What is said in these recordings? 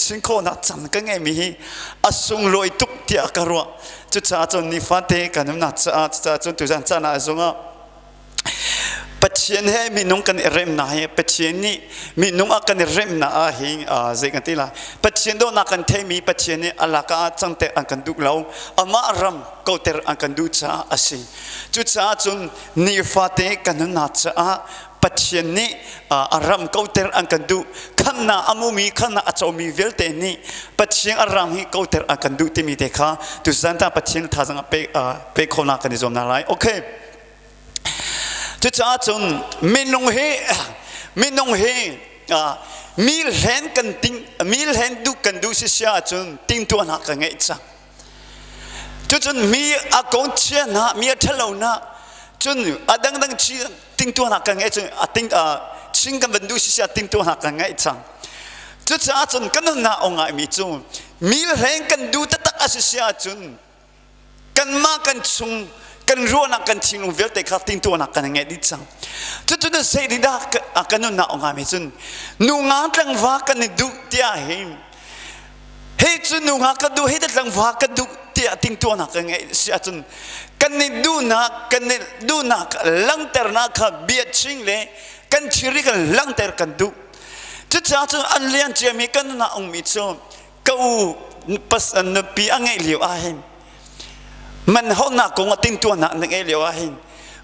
chin khawhnak caan ka ngeihmi hi a sunglawi tuk tiah ka ruah. Cucaah cun nifate kan umnak caah, cucaah cun tuzan caan ah zongah Pathian he minung kan i remnak hi, Pathian nih minung a kan i remnak ah hin zei kan ti lai? Pathian dawtnak kan theimi, Pathian nih a lakah ah cangter an kan duh lo, amah ram koter an kan duh caah a si. Cucaah cun nifate kan nunnak caah Pathian nih a ram koter an kan duh. Khamnak a mumi, khamnak a comi vialte nih Pathian a ram hi koter an kan duh timi te kha tuzan ta Pathian thazang pe pe khonak kan i zuam hna lai. Okay. Cucaah cun minung hi mi hlen kan ting, mi hlen duh kan duh si sia ahcun tingtuahnak ka ngeih cang. Cucun mi a kong chia hna, mi a ṭhalo hna, cun a dangdang chi tingtuahnak kan ngeih cun a ting chin kan van duh si sia tingtuahnak kan ngeih cang. Cucaah cun kan nunnak ong ngaimi cu mi hlen kan duh taktak a si sia ahcun kanmah kan chung kan ruahnak, kan thinlung vialte kha tintuahnak kan ngeih dih cang. Cucu na zei nih dah kan nunnak ong ngami cun nu nga tlangva kan i duh tiah hi hei cu nu nga ka duh, hei tlangva ka duh tiah tintuahnak kan ngeih si ahcun kan i duhnak, kan i duhnak langhternak kha bia ching le kan thilri kan langhter kan duh. Cucaah cun an lian ciami kan nunnak ongmi cu ka u nupi a ngeih lio ah hin man haunak kong a tintuahnak na ngeih lio ah hin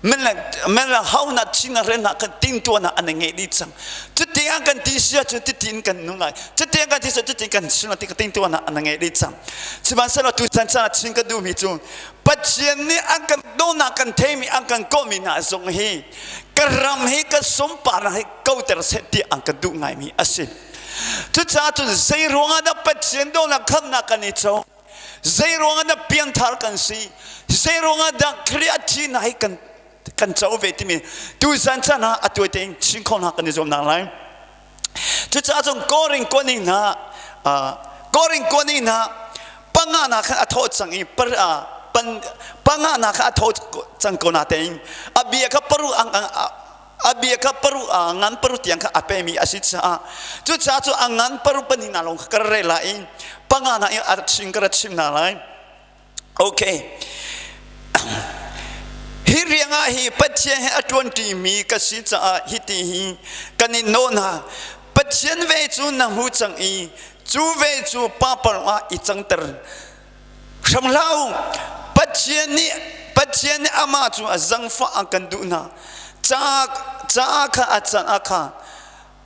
man la haunak chin rennak kan tintuahnak an ngeih dih cang. Cuti ah kan ti sia cu titin kan nung lai, cuti ah kan ti sia cuti kan sin ti ka tintuahnak an ngeih dih cang. Sihmanhsehlaw tu chan chan chin ka duhmi cu Pathian nih an kan dawnak kan theimi, an kan kawhmi hna zong hi ka ram hi, ka sunparnak hi koter seh ti an ka duh ngaimi a si. Cucaah cun zei ruangah dah Pathian dawtnak khamnak kan i co? Zei ruangah dah piangthar kan si? Zei ruangah dah Khrih a thihnak hi kan co ve timi tuzan caan ah a tuai tein chim kho hna kan i zuamnak lai. Cucaah cun Korin kuaning hna, Korin kuaning hna panga na khan a thawh cang i panga na khan a thawh cang ko na tein a bia kha paru ang a bia kha paru a ngan paru tiang kha a pemi a si caah, cucaah cu a ngan paru pahnih na lawng kha ka rel lai i panga na i a chim ka ra chim hna lai. Okay, hi riangah hi Pathian he a ṭuanṭimi ka si caah hiti hi kan i nawh hna. Pathian ve cu na hmu cang i cu ve cu pa ah i cangter hram hlah u. Pathian nih amah cu a zangfah a kan duh hna caah kha a can ah kha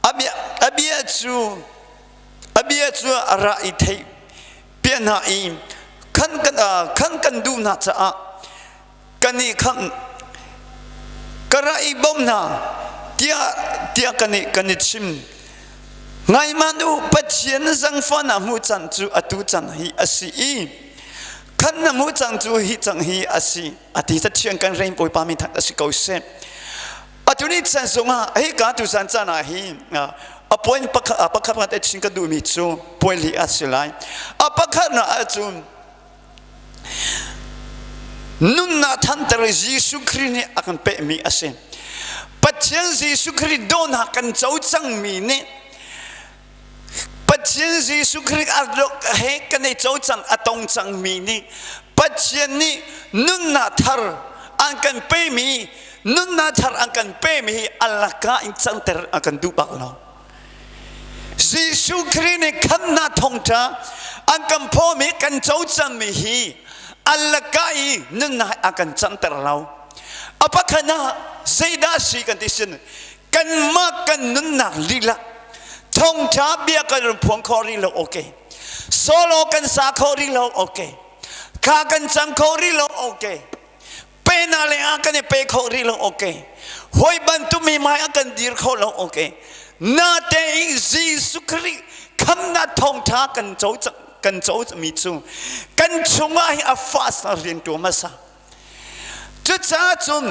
a bia cu a ra i theih piah hna i khan kan duh hna caah kan i khamh ka ra i bawmh hna tiah kan i chim. Ngai hmanh u, Pathian zangfah na hmuh cang cu atu cang hi a si i khan na hmuh cang cu hi cang hi a si a ti. Cathiang kan rein Bawipa min that a si ko seh. Atu ni chan zongah hei ka tu zan caan ah hi a point pakhat pakhat pakhat chin ka duhmi cu point li a si lai. A pakhat na ahcun nunnak thanter Jesuh Khrih nih a kan pehmi a si. Pathian Jesuh Khrih dawhnak kan co cangmi nih, Pathian Jesuh Khrih a he kan i co cang, a tong cangmi nih Pathian nih nunnak thar an kan pemi, nunnak thar an kan pemi hi a laka in cangter a kan duh bak lo. Jesuh Khrih nih khamnak thawngṭha an kan phawmi kan co cangmi hi a laka i nunnak a kan canter lo. A pakhat ah zeidah si kan ti sin, kanmah kan nunnak lila thawngṭha bia kan run phuang kho rih lo, okay. Solo kan sa kho rih lo, okay. Thla kan cam kho rih lo, okay. Pena le ah kan i pe kho rih lo, okay. Hoi bantuk mi mai ah kan dir kho lo, okay. Na te i Jesuh Khrih khamnak thawngṭha kan co mi cu kan chungah hi a fast rian ṭuan hmasa. Cucaah cun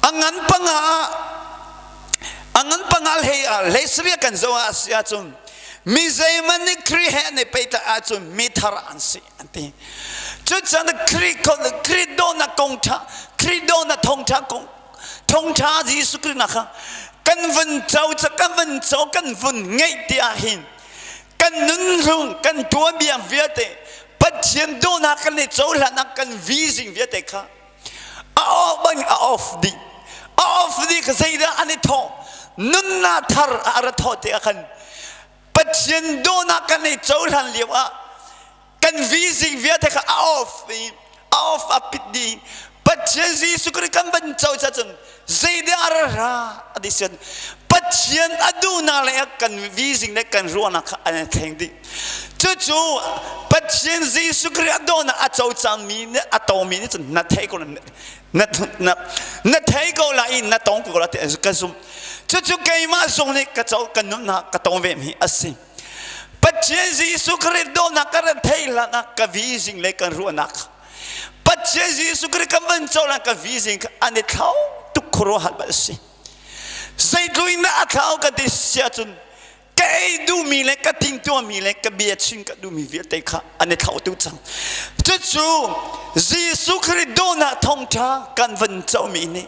a ngan panga hlei ah hlei saria kan zoh ah si ahcun mi zeihmanh nih Khrih he an i pehtlaih ahcun mi thar an si an ti. Cucaah Khrih Khrih dawtnak kong ṭha, Khrih dawtnak thawngṭha kong, thawngṭha Jesuh Khrih nak kha kan vun co, kan vun co, kan vun ngeih ti ah hin kan Kan nunhlung, kan tuanbia vialte, Pathian dawhnak kan i cohlannak kan vision vialte kha a off bang a off dih. A off dih kha zeidah an i thawh? Nunnak thar a ra thawh tikah khan Pathian dawhnak kan i cohlan lio ah kan vision vialte kha a off i a off a pit dih. Pathian Jesuh Khrih kan van co cun zeidah a ra ra a ti sian Pathian a duhnak le kan vision le kan ruahnak kha an thleng dih. Cucu Pathian Jesuh Khrih a dawhnak a co cangmi nih a tomi nih cun na thei ko na na na thei ko la i na tong ko la ti ka zumh. Cucu keimah zong nih ka co ka nunnak ka tong ve mi a si. Pathian Jesuh Khrih dawhnak ka rak thei hlan ah ka vision le kan ruahnak Pathian Jesuh Khrih kan van cohlan ka vision kha an i thlau tuk khuaruahhar bal a si. Zeitluk in dah a thlau kan ti si ahcun ka ei duhmi le ka tingtuahmi le ka bia chim ka duhmi vialte kha an i thlau tu cang. Cucu Jesuh Khrih dawhnak thawngṭha kan van comi nih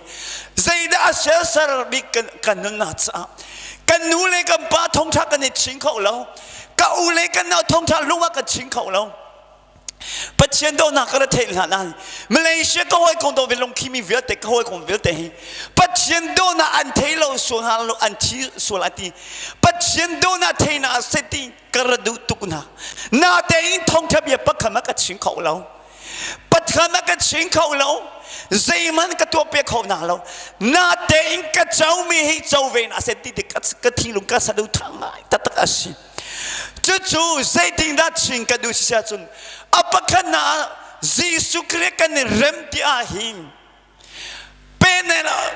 zeidah a siasar bik kan, kan nunnak caah kan nu le kan pa thawngṭha kan i ching kho lo ka u le kan nau thawngṭha lung ah kan ching kho lo Pathian dawtnak ka ra theih hna nain Malaysia ka hawikom dawt ve lungkhimi vialte ka hawikom vialte hi Pathian dawtnak an thei lo sual hna lo an thi sual a ti Pathian dawtnak theihnak a si ti ka ra duh tuk hna natein thawngṭha bia pakhat ka chim kho lo Pathian ka chim kho lo zeihmanh ka tuah piak kho hna lo natein ka comi hi co ve na se ti ti ka thinlung ka saduhthah ngai taktak a si Cucu zeitindah chin kan duh si ahcun a pakhatnak ah Jesuh Khrih kan i rem ti ahhin pen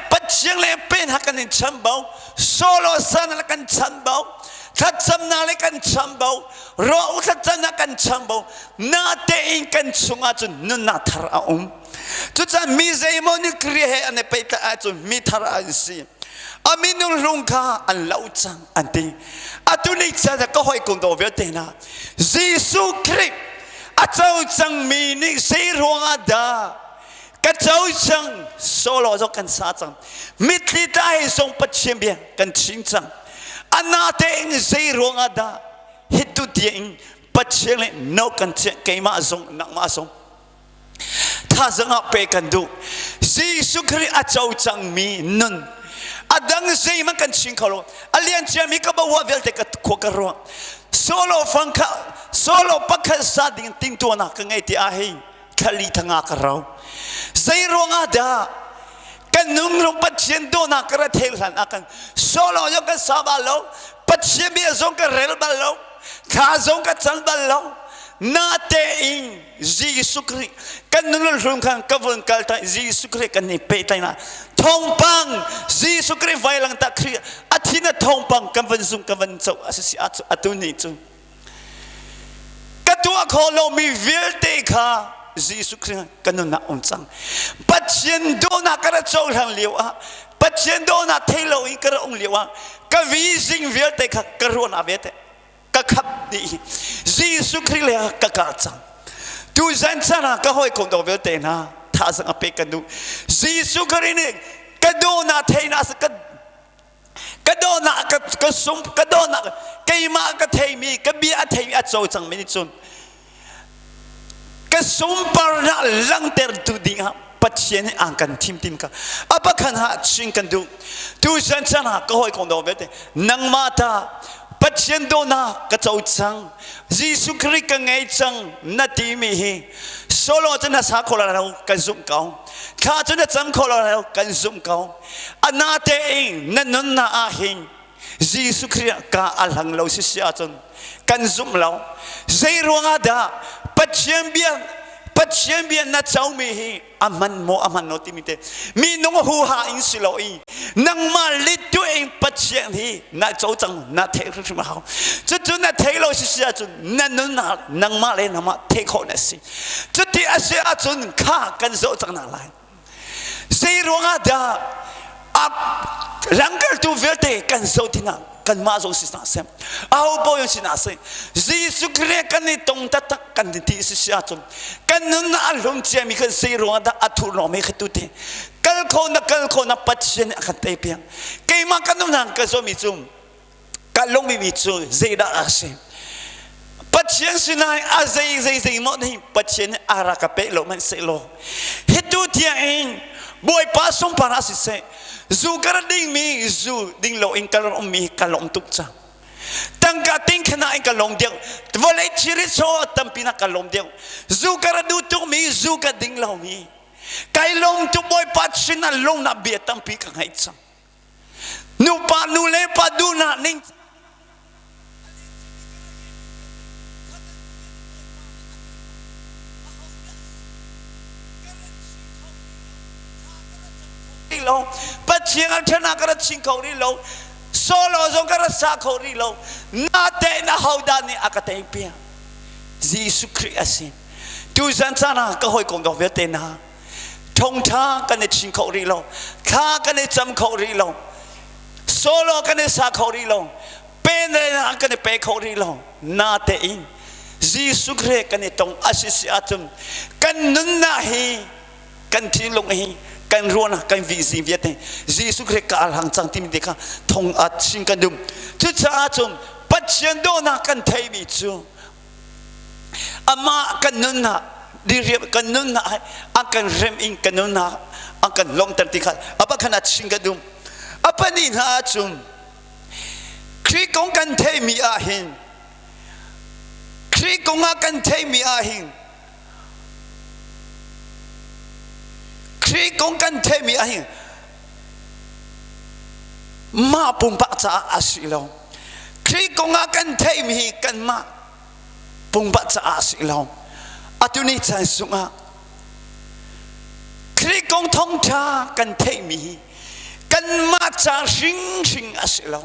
Pathian le pen ha kan in chambau solo san le kan chambau thlacamnak le kan chambau ruah u thlacamnak kan chambau na tein kan chungah cun nunnak thar a um cucaah mi zeimaw nih Khrih he an i pehtlaih ahcun mi thar an si a minung hlung kha an lo cang an ti atu ni chan ka hawikom dawh vialte hna Jesuh Khrih a co cangmi nih zei ruangah dah ka co cang solo zong kan sa cang mitthli tla he zong Pathian bia kan chim cang ana tein zei ruangah dah hitu tiang Pathian le no kan chiah keimah zong nangmah zong Thazang ah pe kan duh. Jesuh Khrih a co cangmi nun a dang zeihmanh kan ching kho lo. A lian ciami ka bawa vialte ka khua ka ruah. Solo fang kha solo pakhat sa ding tingtuanak ka ngei ti ah hei thlali thanga ka rau. Zei ruangah dah kan nunglung Pathian dawhnak ka ra thel hlan ah kan solo zong kan sa bal lo Pathian bia zong ka rel bal lo thla zong ka cang bal lo natein Jesuh Khrih kan nun hlun khan ka vun kal ta Jesuh Khrih kan i pehtlaihnak thawngpang Jesuh Khrih vailang ta Khrih a thin a thawngpang kan van zung kan van co a si atu ni cu ka tuah khawh lomi vialte kha Jesuh Khrih kan nunnak um cang Pathian dawhnak ka ra cohlang lio ah Pathian dawhnak thei lo in ka ra um lio ah ka vision vialte kha ka ruahnak vialte ka khap dih Jesuh Khrih le ka kal cang tu zan chan ah ka hawikom dawh vialte hna thazang a pek kan duh Jesuh Khrih nih ka dawhnak theihnak ka ka dawhnak ka ka sum ka dawhnak keimah ka theimi ka bia a theimi a co cangmi nih cun ka sunparnak langhtertu dingah Pathian nih aan kan thim tim kha a pakhan ha chin kan duh tu zan chan ha ka hawi kong dawh vialte nangmah ta Pathian dawhnak ka co cang Jesuh Khrih ka ngei cang na timi hi solo cu na sa kho lo kan zumh ko thla cu na cam kho lo kan zumh ko ana tein na nunnak ah hin Jesuh Khrih ka a hlang lo si si ahcun kan zumh lo zei ruangah dah Pathian bia Pathian bia na comi hi a hman maw a hman lo timi te minung huha in si lo i nangmah littu in Pathian hi na co cang na theih hrimhrim a hau cucu na thei lo si si ahcun na nunnak nangmah le nangmah theih khawh na si cuti a si ahcun kha kan zoh cang nak lai Zei ruangah dah a lamkaltu vialte kan zoh tikah kanmah zong si hna seh aho paoh si hna seh Jesuh Khrih kan i tong taktak kan ti si si ahcun kan nunnak a hlum ciami kan zei ruangah dah a thurhnawm he kha tu ti kal kho na kal kho na Pathian nih a kan tei piak keimah kan nunnak ka zawmi cu ka lungmi cu zeidah a si? Pathian sinai a zei zei zei maw nih Pathian nih a rak ka pe lo hmanh sehlaw hitu tiang in Bawipa sunpar ah siseh zu ka ra dingmi zu ding lo in ka rak ummi ka lawm tuk cang. Tangka ting khana in ka lawm deuh. Vawlei thiri chaw tampi na ka lawm deuh. Zu ka ra duh tukmi zu ka ding lomi. Kai lawm tuk Bawipa sinah lawmnak bia tampi ka ngeih cang. Nupa nu le pa duhnak ning lo Pathian a ṭhana ka ra ching kho rih lo solo zong ka ra sa kho rih lo na te na hodah nih a ka tei piak Jesuh Khrih a si tuzan caan ah ka hawikom dawk vialte hna thongtha kan i chin kho rih lo thla kan i cam kho rih lo solo kan i sa kho rih lo pen kan i pe kho rih lo na te in Jesuh Khrih kan i tong a si si ahcun kan nunnak hi kan thinlung hi kan ruahnak kan vizi vialte Jesuh Khrih ka hlang cang timi te kha thong a chin kan dum cucaah cun Pathian dawhnak kan theimi cu amah kan nunnak diriam kan nunnak a kan rem in kan nunnak a kan lawmhter ti kha apa khan a chin kan dum apa ni hna ahcun Khrih kong kan theimi ah hin Khrih kong ah kan theimi ah hin Khrih kong kan theimi ah hin mah pumpak caah a si lo. Khrih kong ah kan theimi hi kanmah pumpak caah a si lo. Atu ni caan sungah Khrih kong thawngṭha kan theihmi hi kanmah ca hringhring a si lo.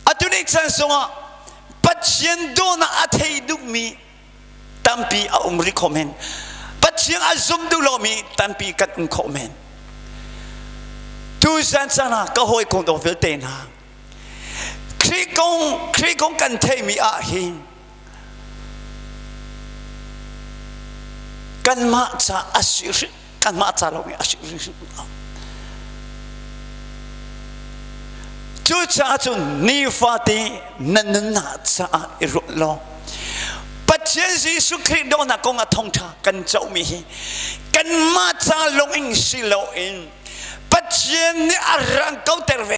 Atu ni caan sungah Pathian dawhnak a thei duhmi tampi a um rih kho men. Pathian a zum duh lomi tampi kan um kho men. Tuzan caan ah ka hawikom dawt vialte hna, Khrih kong Khrih kong kan theihmi ah hin kanmah ca a si hrim kanmah ca lawng a si hrim lo. Cucaah cun nifate na nunnak caah i ruat law Pathian Jesuh Khrih dawhnak kong ah thawngṭha kan comi hi kanmah ca lawng in si loin Pathian nih a rang kauter ve.